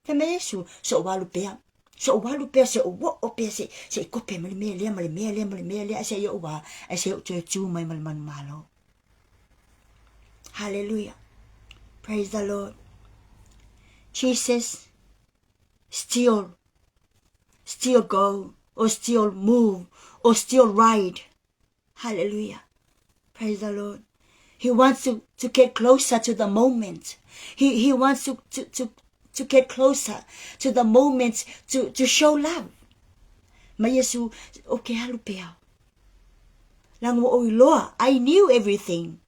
Fai mai Iesu, so o alu pea. Se ou alu pea, se ou oo pea, se, se i kope ma le mea lea, ma le mea lea, ma le mea lea, ae se i ou a, ae se i ou toe tū mai ma le manumalo. Hallelujah. Praise the Lord. Jesus still, still go, or still move, or still ride. Hallelujah. Praise the Lord. He wants to, to get closer to the moment. He, he wants to, to, to, to get closer to the moment to, to show love. Ma Iesu, o ke alu pea. Leaga ua ou iloa, I knew everything.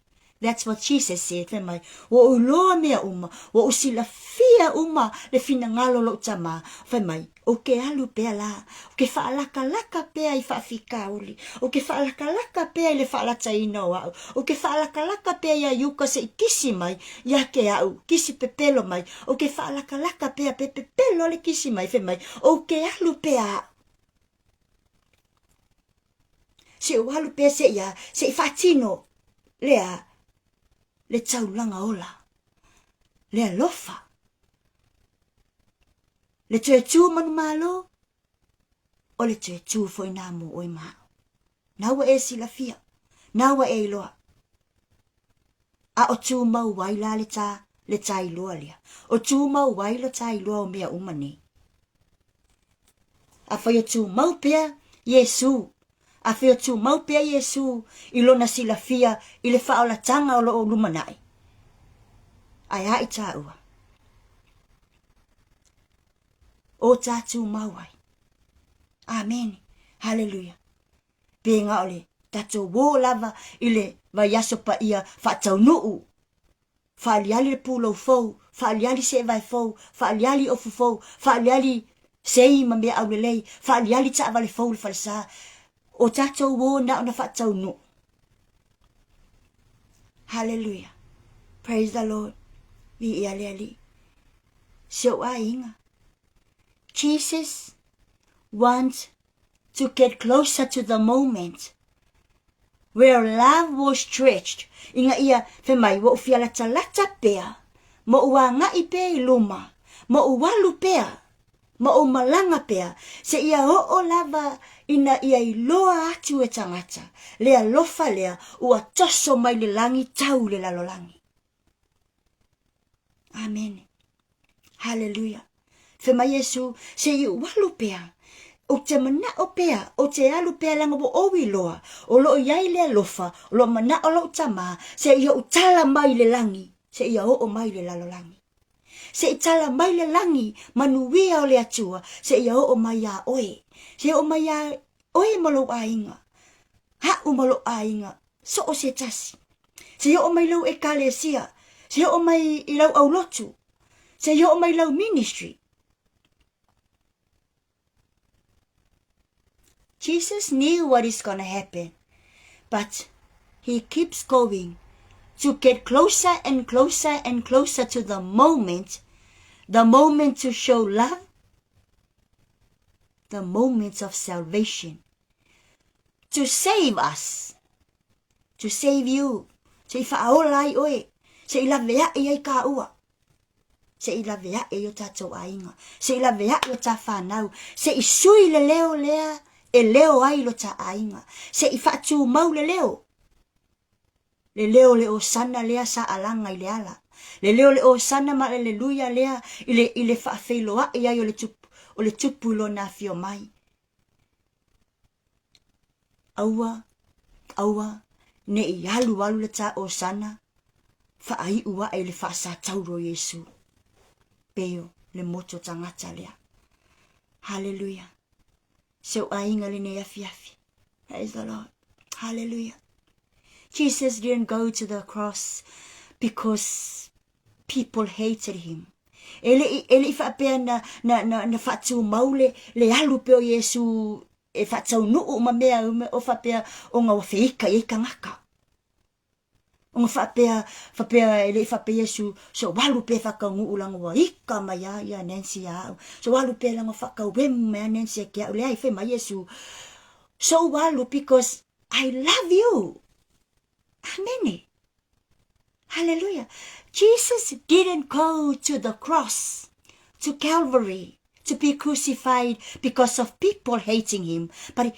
That's what Jesus said, fai mai, ua ou iloa mea uma, ua ou silafia uma le finagalo o lou Tama, fai mai, ou te alu pea la, ou te faalakalaka pea i faafitauli, ou te faalakalaka pea i le faalataina o au, ou te faalakalaka pea iā Iuka se i kisi mai ia te au, kisi pepelo mai, ou te faalakalaka pea pe pepelo le kisi mai, fai mai, ou te alu pea au. Se i ou alu pea se i a, se i faatino lea le taulaga ola, le alofa, le toe tū manumalo, o le toe tū foi nā mō oe ma au. Nā ua e silafia, nā ua e iloa. A o tūmau ai la le tā, le tā iloa lea. O tūmau ai lo tā iloa o mea uma nei. Afai o tumau pea Iesū, afai o tumau pea Iesū i lona silafia i le faaolataga o lo o lumanai, ae a i tāua? O tā tumau ai. Amene. Haleluia. Pe na o le tatou uō lava i le vaiaso paia faataunuu Faaaliali le pulou fou, faaaliali seevae fou, faaaliali ofu fou, faaaliali sei ma mea aulelei, faaaliali taavale fou i le falesa. O tatou uō na ona faataunuu. Hallelujah. Praise the Lord. Viia le Alii. Si ou aiga. Jesus wants to get closer to the moment where love was stretched ina ia fai mai ua ou fia latalata pea ma ou agai pea i luma ma ou alu pea ma ou malaga pea seia oo lava ina ia iloa atu e tagata le alofa lea ua toso mai le lagi tau i le lalolagi. Amene. Haleluia. Fai mai Iesu, se i ou alu pea. Ou te manao pea, ou te alu pea leaga ua ou iloa, o lo o i ai le alofa, o lo o manao lou Tama, se i ou tala mai i le lagi, se ia oo mai i le lalolagi. Se i tala mai le lagi, manuia o le Atua, se ia oo mai iā oe. Se i oo mai iā oe ma lou aiga, aʻu ma lou aiga, so o se tasi. Se i oo mai lau ekalesia, se i oo mai i lau aulotu, se i oo mai lau ministry. Jesus knew what is gonna happen, but he keeps going to get closer and closer and closer to the moment, the moment to show love, the moment of salvation, to save us, to save you, se i faaola ai oe, se i laveai ai kāua, se i laveai ai o tātou aiga, se i laveai o tā whānau, se i sui le leo lea e leo ai lo tā aiga, se i faatūmau le leo, le leo le osana lea sa alaga i le ala, le leo le osana ma le aleluia lea i le, i le faafeiloai ai o le tupu, o le tupu i lona afio mai. Aua, aua, ne i alualu le tā osana, faaiu aʻe i le faasatauro o Iesu. Pei o le moto tagata lea. Haleluia. Se ou aiga lenei afiafi. Praise the Lord. Hallelujah. Jesus didn't go to the cross because people hated him. E le i, e le i faapea na, na, na, na faatumau le, le alu pea o Iesu e faataunuu ma mea o faapea ona ua feika i ai tagata. Ona faapea, faapea e le i faapea Iesu, se o alu pea faataunuu leaga ua ika mai a ia Nancy ia au. Se o alu pea leaga faatauemu mai a Nancy ia ke au. Leai, fai mai Iesu, se ou alu because I love you. Amene. Hallelujah. Jesus didn't go to the cross, to Calvary, to be crucified because of people hating him, but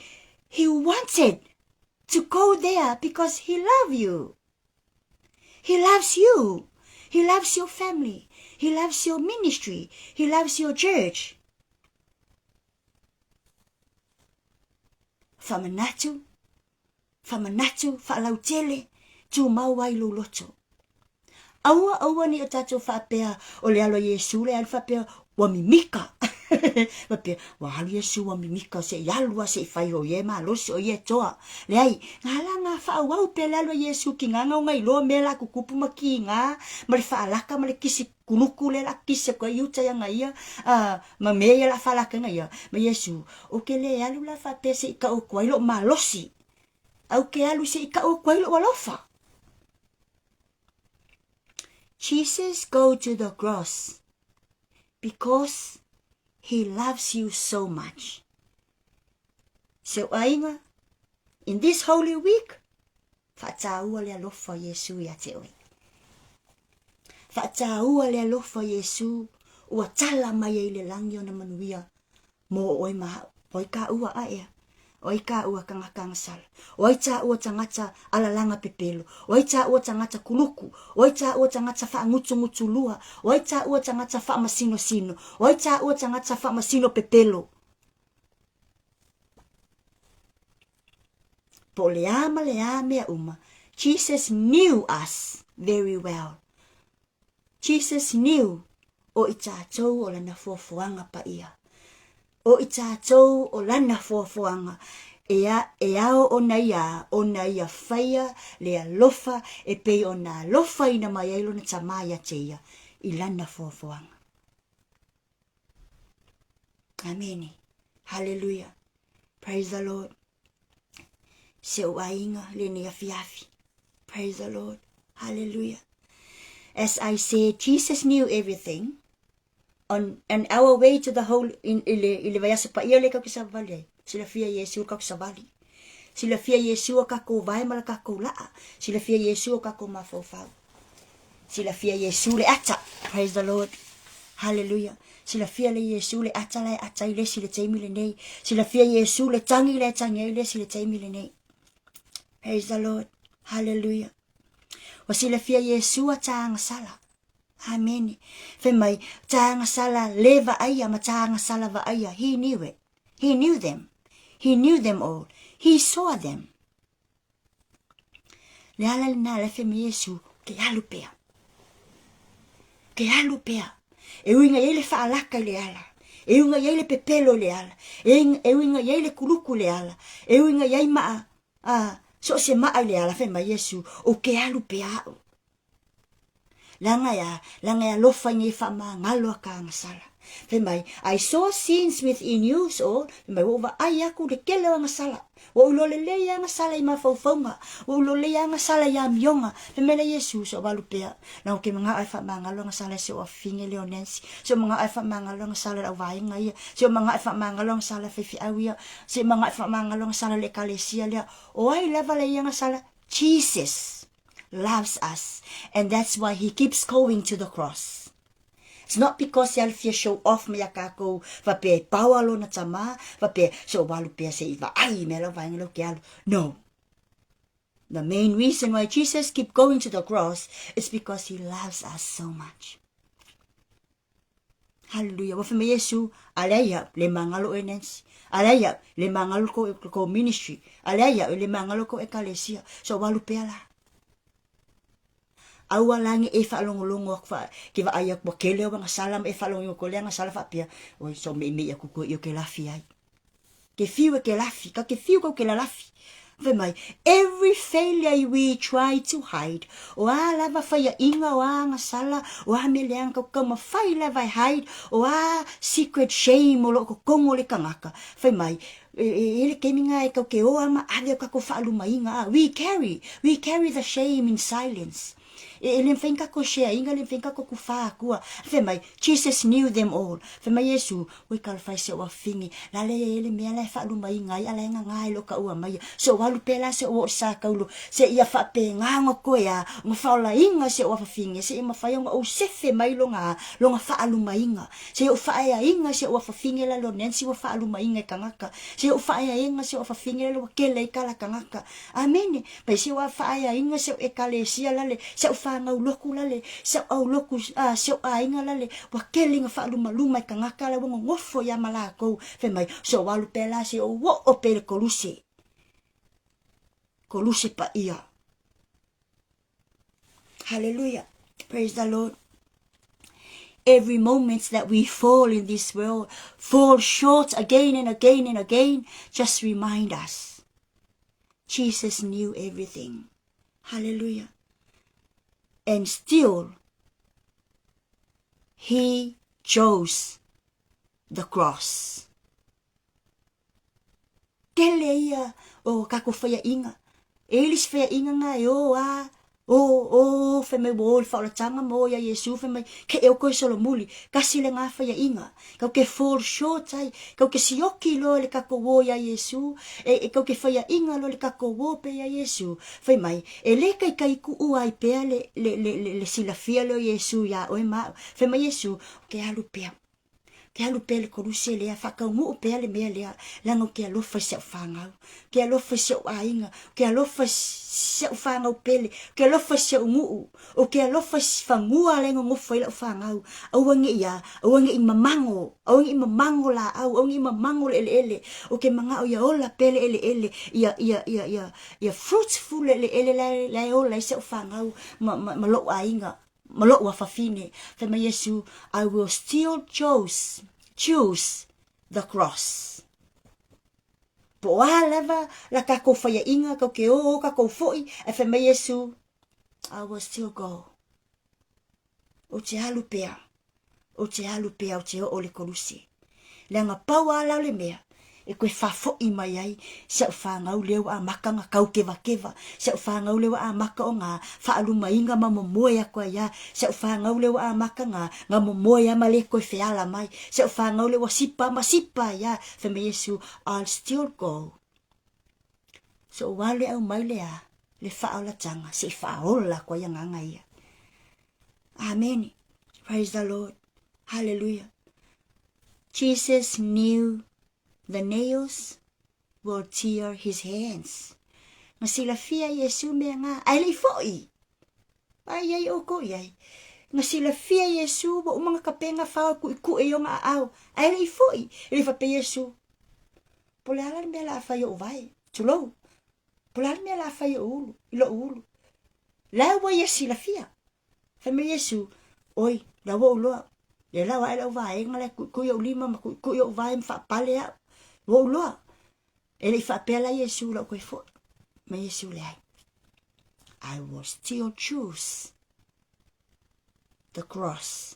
he wanted to go there because he loved you. He loves you. He loves your family. He loves your ministry. He loves your church. Faamanatu, faamanatu, faalautele, tumau ai lou loto. Aua, aua ne i o tatou faapea o le alo a Iesu le alu faapea ua mimika. Faapea, ua alu Iesu ua mimika se i alu a se i fai o ia e malosi o ia e toa. Leai, ngā la ngā faaauau pea le alu a Iesu ki ngā ngau ngailoa mea la kukupu ma ki ngā ma le faalaka ma le kisi kuluku lea la kisi atu ai i uta ia ngaia a ma mea ia la faalaka ngaia. Ma Iesu, o ke le alu la faapea se i kau atu ai lou malosi. Au ke alu se i kau atu ai lou alofa. Jesus go to the cross because he loves you so much. Si ou aiga, in this holy week, faataua le alofa o Iesu ia te oe. Faataua le alofa o Iesu ua tala mai ai le lagi ona manuia mō oe ma a'u. O ai kāua a ea? O ai kāua tagata agasala? O ai tāua tagata alalaga pepelo? O ai tāua tagata kuluku? O ai tāua tagata faagutugutulua? O ai tāua tagata faamasinosino? O ai tāua tagata faamasino pepelo? Po o le a ma le a mea uma, Jesus knew us very well. Jesus knew o i tātou o lana foafoaga paia. O i tātou o lana foafoaga e, a, e ao ona ia ona ia faia le alofa e pei ona alofaina mai ai lona Tamā ia te ia i lana foafoaga. Amene. Hallelujah. Praise the Lord. Si ou aiga lenei afiafi. Praise the Lord. Hallelujah. As I said, Jesus knew everything. On, on our way to the whole, in, i le, i le vaiaso paia le kau ke savali ai. Silafia Iesu kau ke savali. Silafia Iesu o kakou vae ma la kakou la'a. Silafia Iesu o kakou mafaufau. Silafia Iesu le ata. Praise the Lord. Hallelujah. Silafia le Iesu le ata la e ata i le isi le taimi lenei. Silafia Iesu le tangi la e tangi ai le isi le taimi lenei. Praise the Lord. Hallelujah. Ua silafia Iesu a tāgasala. Amene. Fai mai, tāgasala le vaaia ma tāgasala vaaia. He knew it. He knew them. He knew them all. He saw them. Le ala lena la fai mai Iesu, ke alu pea. Ke alu pea. E uiga i ai le faalaka i le ala. E uiga i ai le pepelo i le ala. E, e uiga i ai le kuluku i le ala. E uiga i ai maa, a, so o se maa i le ala. Fai mai Iesu, o ke alu pea au. Leaga e a, leaga e alofa i nei faamagalo a ka agasala. Fai mai, I saw sins within you, so, fai mai, ua ou vaai aku le kele o agasala. Ua ou iloa lelei e agasala i mafaufauga. Ua ou iloa lelei e agasala i amioga. Fai mai la Iesu, so alu pea. Leaga ou te manao e faamagalo agasala i si ou afafine lea o Nancy. Se o manao e faamagalo agasala i lau vaega ia. Se o manao e faamagalo agasala i faifeau ia. Se o manao e faamagalo agasala i le ekalesia lea. O ai lava le ia agasala? Jesus loves us and that's why he keeps going to the cross. It's not because e alu fia show off mai ia kākou faapea e paoa lona tamā, faapea se o alu pea se i vaai i mea lau vaega lau ke alu. No. The main reason why Jesus keep going to the cross is because he loves us so much. Hallelujah. Ua fai mai Iesu, a leai au, le magalo oe Nancy. A leai au, le magalo ko, ko ministry. A leai au, le magalo ko ekalesia. So walu pea la. Aua la nge e whaalongolongo aku wha, ke vaai aku wa kele o wanga sala ma e whaalongo ko le anga sala whaapea. Oi, so me me aku ko i o ke lafi ai. Ke fiu e ke lafi, ka ke fiu kau ke lalafi. Fai mai, every failure we try to hide, o a lava faiaʻiga, o a agasala, o a mea leaga kau kau mawhai lava e hide, o a secret shame o loo totonu o le tagata. Fai mai, e, e, e le taimi na e kau ke oa ma ave o kakou faalumaiga, a we carry, we carry the shame in silence. E, e le mafai ona tatou share ina, le mafai ona tatou tufā atua. Fai mai, Jesus knew them all. Fai mai Iesu, Oi talofa e si ou afafine, la le e le mea la e faalumaina ai a la e gagā i lou taua maia. Se ou alu pea la se ou oo i le sa taulo, se ia faapena ona toe a, ona faaolaina si ou afafine, se i mafai ona ou sefe mai lona, lona faalumaina. Se i ou faaeaina si ou afafine la leo Nancy ua faalumaina e tagata. Se i ou faaeaina si ou afafine la lea ua kele ai tala a tagata. Amene. Pai se ua faaeaina si au ekalesia lale, si au fanau lotu lale, si au au lotu, a, si au aiga lale, ua kele ina faalumaluma e tagata la ua nonofo ia ma lakou, fai mai, se ou alu pea la se i ou oo pea i le koluse. Koluse paia. Hallelujah. Praise the Lord. Every moment that we fall in this world, fall short again and again and again, just remind us. Jesus knew everything. Hallelujah. And still, he chose the cross. Tele ia o kakou faiaʻiga, e i ai le isi faiaʻiga na e o a, o, o, fai mai ua o i le faaolataga ma o ia Iesu, fai mai, ke e oko e solomuli, kasi lena faiaʻiga, kau ke fall short ai, kau ke sioki loa i le kakou o ia Iesu, e, e kau ke faiaʻiga loa i le kakou o pea ia Iesu, fai mai, e le kaikai kuʻu ai pea le, le, le, le, le silafia lea o Iesu ia oe ma aʻu, fai mai Iesu, o ke alu pea. Ke alu pea le koluse lea, faataunuu pea le mea lea, leaga ou te alofa i si au fanau, ou te alofa i si ou aiga, ou te alofa i si au fanau pele, ou te alofa i si ou nuu, ou te alofa i fanua la e nonofo ai lau fanau. Aua ne i a, aua ne i mamago, aua ne i mamago laau, aua ne i mamago le eleele. Ou te manao ia ola pea le eleele, ia, ia, ia, ia, ia fruitful le eleele la e, la e ola ai si au fanau ma, ma, ma lou aiga. Ma loʻu afafine, fai mai Iesu, I will still chose, choose the cross. Po o a lava la kakou faiaʻiga, kau ke ō kakou foʻi, ae fai mai Iesu, I will still go. Ou te alu pea, ou te alu pea, ou te oo i le koluse. Leaga pau a la o le mea e koe fafoʻi mai ai si au fanau lea ua amata ona taukevakeva, si au fanau lea ua amata ona faalumaina ma momoe atu ai a, si au fanau lea ua amata ona na momoe a ma le toe feala mai, si au fanau lea ua sipa ma sipa ai a. Fai mai Iesu, I'll still go. Se ou alu e aumai le a, le faaolataga, se i faaola atu ai agaga ia. Amene. Praise the Lord. Hallelujah. Jesus knew the nails will tear his hands. Na silafia Iesu mea nga, ae le i foʻi. Ai ai oukou i ai. Na silafia Iesu ua uma ona tapena fao e kuʻikuʻi i ona aao, ae le i foʻi. E le i faapea Iesu, po o le a la le mea o le a fai i oʻu vae, tulou. Po o le a le mea o le a fai i oʻu ulu, i loʻu ulu. La ua ia silafia. Fai mai Iesu, Oi, la ua ou iloa, e lau aʻe lau vaega la e kuʻikuʻi oʻu lima ma kuʻikuʻi oʻu vae ma faapale aʻu. Ua ou iloa. E le i faapea la Iesu i loʻu toe foʻi. Mai Iesu, Leai. I will still choose the cross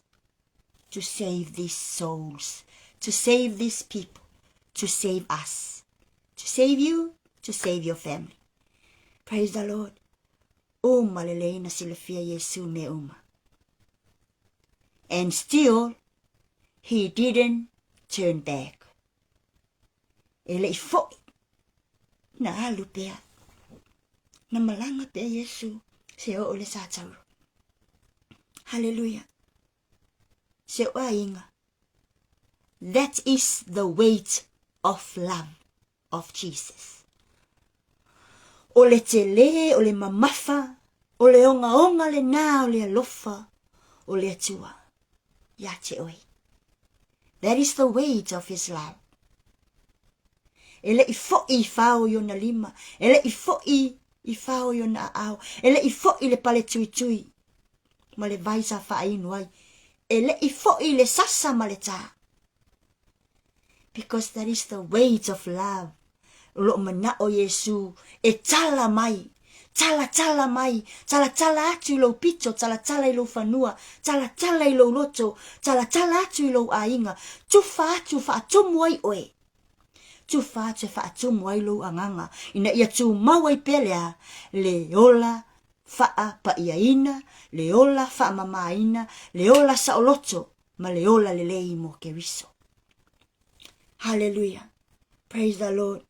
to save these souls, to save these people, to save us, to save you, to save your family. Praise the Lord. Uma lelei na silafia Iesu mea uma. And still, he didn't turn back. E le i foʻi, na alu pea. Na malaga pea Iesu se oo i le satauro. Hallelujah. Se o aiga. That is the weight of love of Jesus. O le tele, o le mamafa, o le ogaoga lena o le alofa o le Atua ia te oe. That is the weight of his love. E le i foʻi i fao i ona lima, e le i foʻi i fao i ona aao, e le i foʻi le pale tuitui ma le vai sa faainu ai, e le i foʻi le sasa ma le tā. Because that is the weight of love. O loo manao Iesu e tala mai, talatala mai, talatala atu i lou pito, talatala i lou fanua, talatala i lou loto, talatala atu i lou aiga, tufa atu faatumu ai oe. Tufa atu e faatumu ai lou agaga, ina ia tumau ai pea le a, le ola. Faapaʻiaina, le ola faamamaina, le ola saoloto, ma le ola lelei mo Keriso. Haleluia! Praise the Lord!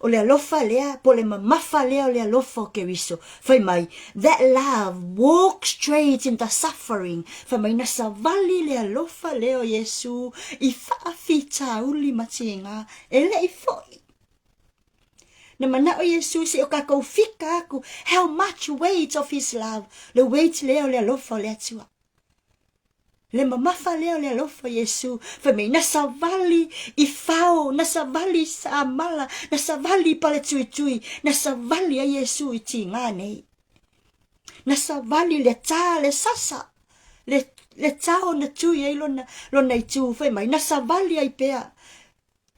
O le alofa lea, po o le mamafa lea o le alofa o Keriso. Fai mai, that love walks straight in the suffering. Fai mai, na savali le alofa lea o Iesu i faafitauli ma tiga, e leʻi foʻi. Na manaʻo Iesu se i o kakou fika aku, how much weight of his love, le weight lea o le alofa o le Atua. Le mamafa lea o le alofa o Iesu, fai mai, na savali i fao, na savali i samala, na savali i paletuitui, na savali ai Iesu i tiga nei. Na savali le tā, le sasa, le, le tao na tui ai lona, lona itu, fai mai, na savali ai pea.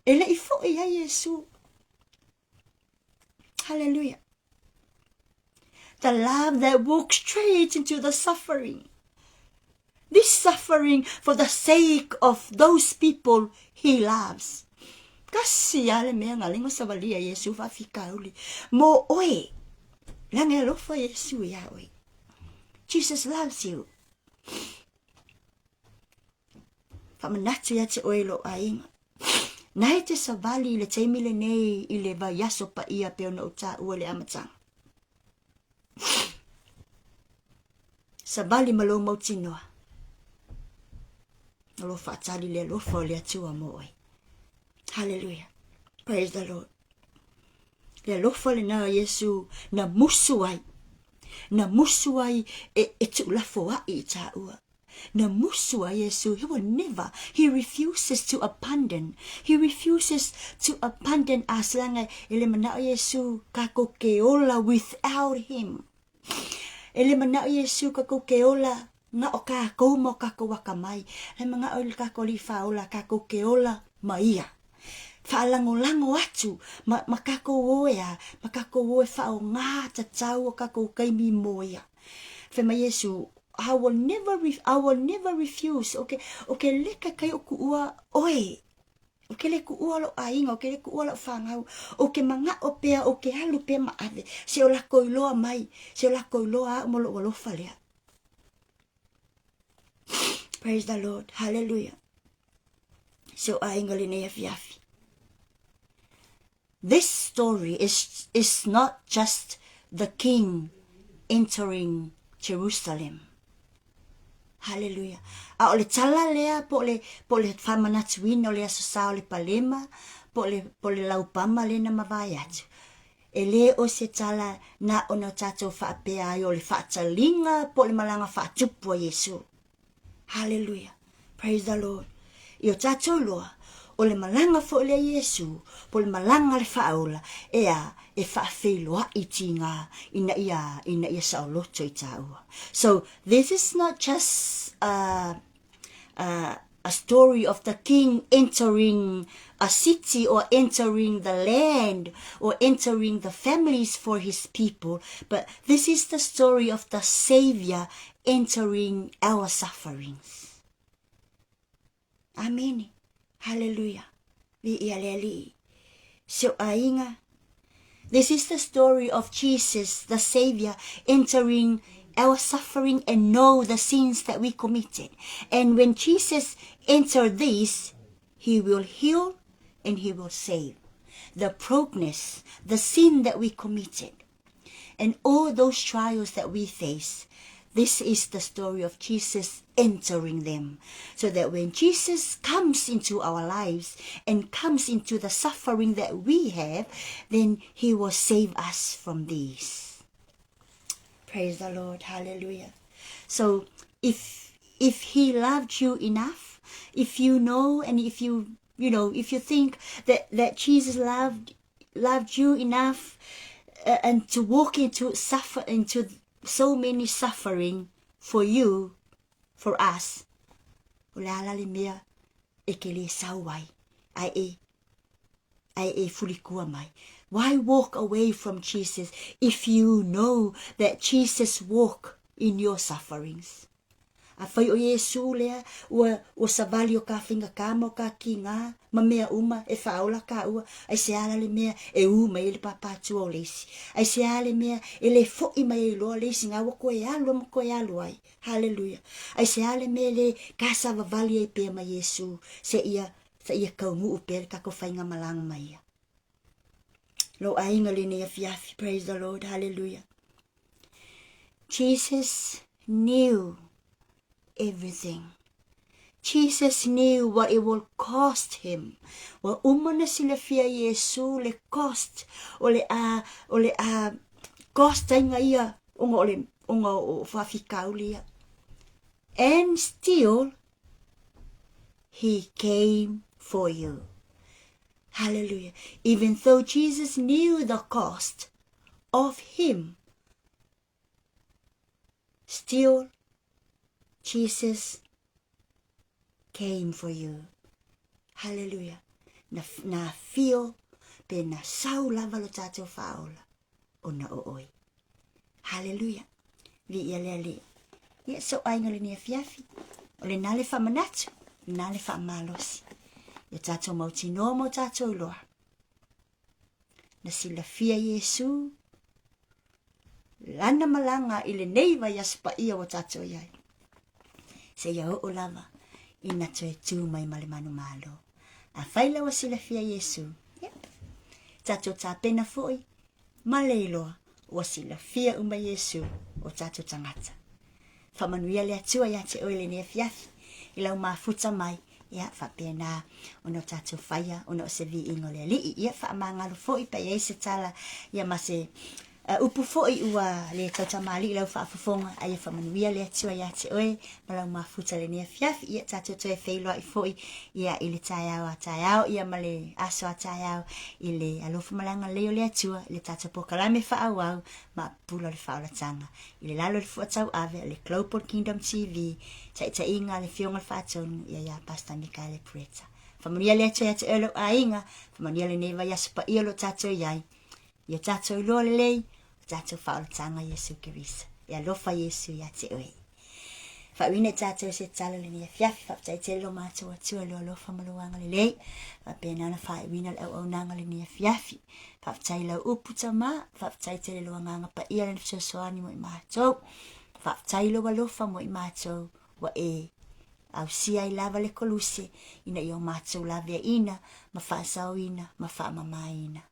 E leʻi foʻi ai Iesu. Hallelujah. The love that walks straight into the suffering. This suffering for the sake of those people he loves. Kasi a le mea ngalengo savalia Iesu faafikauli. Mo oe. Leaga e alofa Iesu iā oe. Jesus loves you. Faamanatu ia te oe lou aiga. Na e te savali i le taimi lenei i le vaiaso paia pei ona ou taua i le amataga. Savali ma lou mautinoa. O lo faatali le alofa o le Atua mo oe. Hallelujah. Praise the Lord. Le alofa lena o Iesu na musu ai. Na musu ai e, e tuulafoaʻi i tāua. Na musu a Iesu, he will never, he refuses to abandon, he refuses to abandon us, leaga e le manaʻo Iesu kakou ke ola without him. E le manaʻo Iesu kakou ke ola na o kakou ma o kakou akamai, e manaʻo i kakou Alii Faaola kakou ke ola ma ia. Faalagolago atu ma, ma kakou o e a, ma kakou o e faaoga tatau o kakou kaimi mo ia. Fai mai Iesu, I will never, I will never refuse. O ke, o ke leka kai o kuua oe. O ke le kuua lo aiga, o ke le kuua lo whangau. O ke mangao pea, o ke alu pea ma ave. Se o lako iloa mai, se o lako iloa au mo lou alofa lea. Praise the Lord. Hallelujah. Se o aiga lenei afiafi. This story is, is not just the king entering Jerusalem. Hallelujah. A o le tala lea po o le, po o le faamanatuina o le Aso Sa o le Palema, po o le, po o le laupama lea na mavae atu. E lē o se tala na ona o tatou faapea ai o le faataliga po o le malaga faatupu a Iesu. Haleluia! Praise the Lord! I o tatou iloa, o le malaga foi lea Iesu, po o le malaga a le Faaola, ea, e faafeiloaʻi tiga ina ia, ina ia saoloto i tāua. So, this is not just a, a, a story of the king entering a city or entering the land or entering the families for his people, but this is the story of the Savior entering our sufferings. Amene. Hallelujah. Viia le Alii. Si ou aiga. This is the story of Jesus, the Savior, entering our suffering and know the sins that we committed. And when Jesus entered this, he will heal and he will save the brokenness, the sin that we committed, and all those trials that we face. This is the story of Jesus entering them, so that when Jesus comes into our lives and comes into the suffering that we have, then he will save us from these. Praise the Lord. Hallelujah. So if if he loved you enough, if you know and if you you know, if you think that that Jesus loved loved you enough uh, and to walk into suffer into so many suffering for you, for us, o le ala le mea e ke le sau ai, ai e, ai e fulikua mai. Why walk away from Jesus if you know that Jesus walk in your sufferings? Afai o Iesu lea ua ua savali o ka faigata ma o ka kigā ma mea uma e faaola kāua, aisea la le mea e ū mai ai le pāpātua o le isi? Aisea le mea e le foʻi mai ai loa le isi gā ua toe alu ma toe alu ai? Haleluia! Aisea le mea e le kasavavali ai pea ma Iesu seia seia taunuu pea le tatou faigamalaga ma ia? Lou aiga lenei afiafi, praise the Lord, hallelujah. Jesus knew everything. Jesus knew what it will cost him. Ua uma na silafia Iesu le cost o le a o le a cost aiga ia ona o le ona o faafitauli ia. And still he came for you. Hallelujah. Even though Jesus knew the cost of him, still Jesus came for you. Hallelujah. Na, na fio pe na sau lava lo tātou whaola o na o oi. Hallelujah. Vi ia le ali. Ia so aiga le nia fiafi. O le nā le whamanatu, nā le whamalosi. Ia tātou mautinoa mo tātou iloa. Na silafia Iesu lana malaga i lenei vaiaso paia ua tatou i ai. Seia oo lava ina toe tū mai ma le manumalo. Afai la ua silafia Iesu, yep, tatou tapena foi ma le iloa ua silafia uma Iesu o tatou tagata. Faamanuia le Atua ia te oe i lenei afiafi, i lau mafuta mai, ia, faapena ona o tatou faia ona o se viiga o le Alii. Ia, faamagalo foi pe i ai se tala, ia, ma se uh, upu foi ua le tautamalii i lau faafofoga, a ia faamanuia le Atua ia te oe ma lau mafuta i lenei afiafi. Ia, tatou toe feiloai foi, ia, i le taeao a taeao, ia, ma le aso a taeao, i le alofa ma le agalelei o le Atua, i le tatou polokalame faaauau ma pula o le faaolataga i le lalo i le fua tauave a le Global Kingdom TV, taitaiga a le Afioga i le Faatonu ia ia Pastor Mikaele Pureta. Faamanuia le Atua ia te oe lou aiga, faamanuia lenei vaiaso paia o lo o tatou i ai. Ia tatou iloa lelei o tatou faaolataga Iesu Keriso. E alofa Iesu ia te oe. Faauiina i tatou se tatalo i lenei afiafi, faafetai tele lo matou Atua i lou alofa ma lou agalelei. Faapena ona faaiuina le auaunaga i lenei afiafi. Faafetai i lau upu Tama, faafetai tele i lou agaga paia lana fesoasoani mo i matou. Faafetai i lou alofa mo i matou ua e ausia ai lava le koluse ina ia o matou laveaiina ma faasaoina ma faamamaina.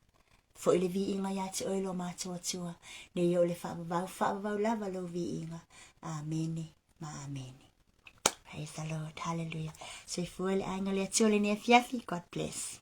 Foi le viiga ia te oe lo matou Atua, nei oo le faavavau, faavavau lava lou viiga. Amene ma amene. Praise the Lord. Hallelujah. Soifua le aiga le Atua lenei afiafi. God bless.